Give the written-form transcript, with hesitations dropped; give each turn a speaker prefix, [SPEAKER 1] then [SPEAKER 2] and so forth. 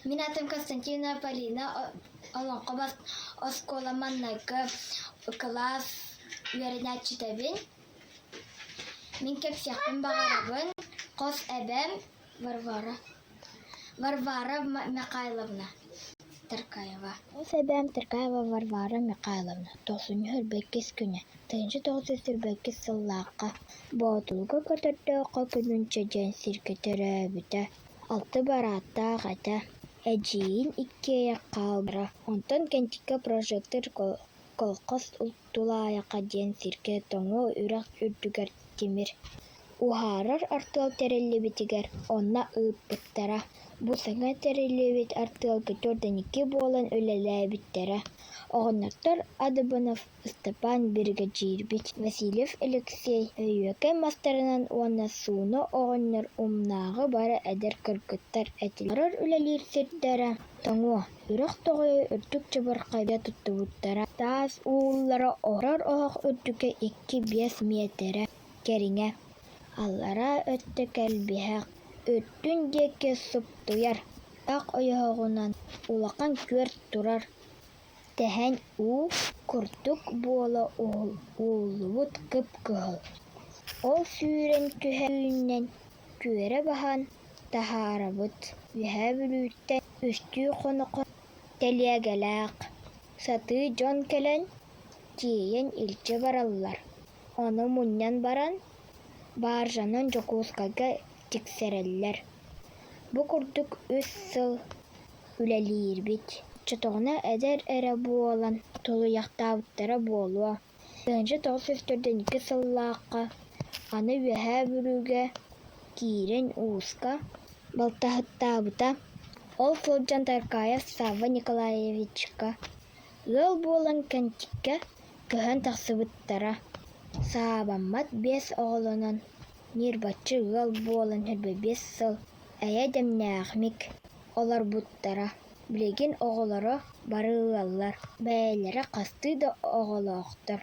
[SPEAKER 1] Мин аатым Константинова Полина, Олоҥхо оскуола маҥнайгы кылаас үөрэнээччитэбин. Мин кэпсиэхпин баҕарабын хос эбэм Варвара Варвара Михайловна Таркаева.
[SPEAKER 2] Хос эбээм Таркаева Варвара Михайловна тохсунньу 42 күнэ, 1942 сыллаахха Боотулуга Көтөрдөөххө Күнүнчэ диэн сиргэ төрөөбүтэ. Алта барааттаах этэ, эдьиийин иккиэйэх хаалбыттара, онтон Кэнтиккэ «Прожектор» колхоз Тулаайаха диэн сиргэ Тоҥуо үрэх үрдүгэр тимир уһаарар артыал тэриллибитигэр онно ыыппыттара. Бу саҥа тэриллибит артыалга 42 буолан үлэлээбиттэрэ. Оҕонньоттор Адыбынов Ыстапаан биригэдьиирбит, Васильев Алексей өйүөкэ мастарынан уонна Сууна оҕонньор умнааҕы бары эдэр кыргыттар этилэр. Олорор үлэлиир сирдэрэ Тоҥуо, үрэх тоҕойо үрдүк чабырҕайга туттубуттара, таас ууллара оһорор оһох үрдүгэ 2-5 миэтэрэ кэриҥэ, аллараа өттө кэлбиһэх, үрдүн диэки суптуйар, таах ойоҕоһунан улахан күөрт турар Тэһэн уу курдук буола ууллубут кып-кыһыл, ол сүүрэн түһүүнэн түөрэ баһан таһаарабыт, Үөһээ Бүлүүттэн үстүү хоноһо тэлиэгэлээх, сатыы дьон кэлэн тиэйэн илдьэ бараллар, ону мунньан баран бааржанан Дьокуускайга тиксэрэллэр. Бу курдук үс сыл үлэлиирбит. Оччотоҕуна эдэр эрэ буолан тулуйахтаабыттара буолуо. 1942 сыллаахха аны Үөһээ Бүлүүгэ киирэн ууска балтаһыттаабыта. Ол сылдьан Таркаев Савва Николаевичка ыал буолан Кэнтиккэ көһөн тахсыбыттара. Саабаммат биэс оҕолонон ньирбаччы ыал буолан 25 сыл эйэ дэмнээхмик олорбуттара. Билигин оҕолоро бары ыаллар, бэйэлэрэ хастыы да оҕолоохтор.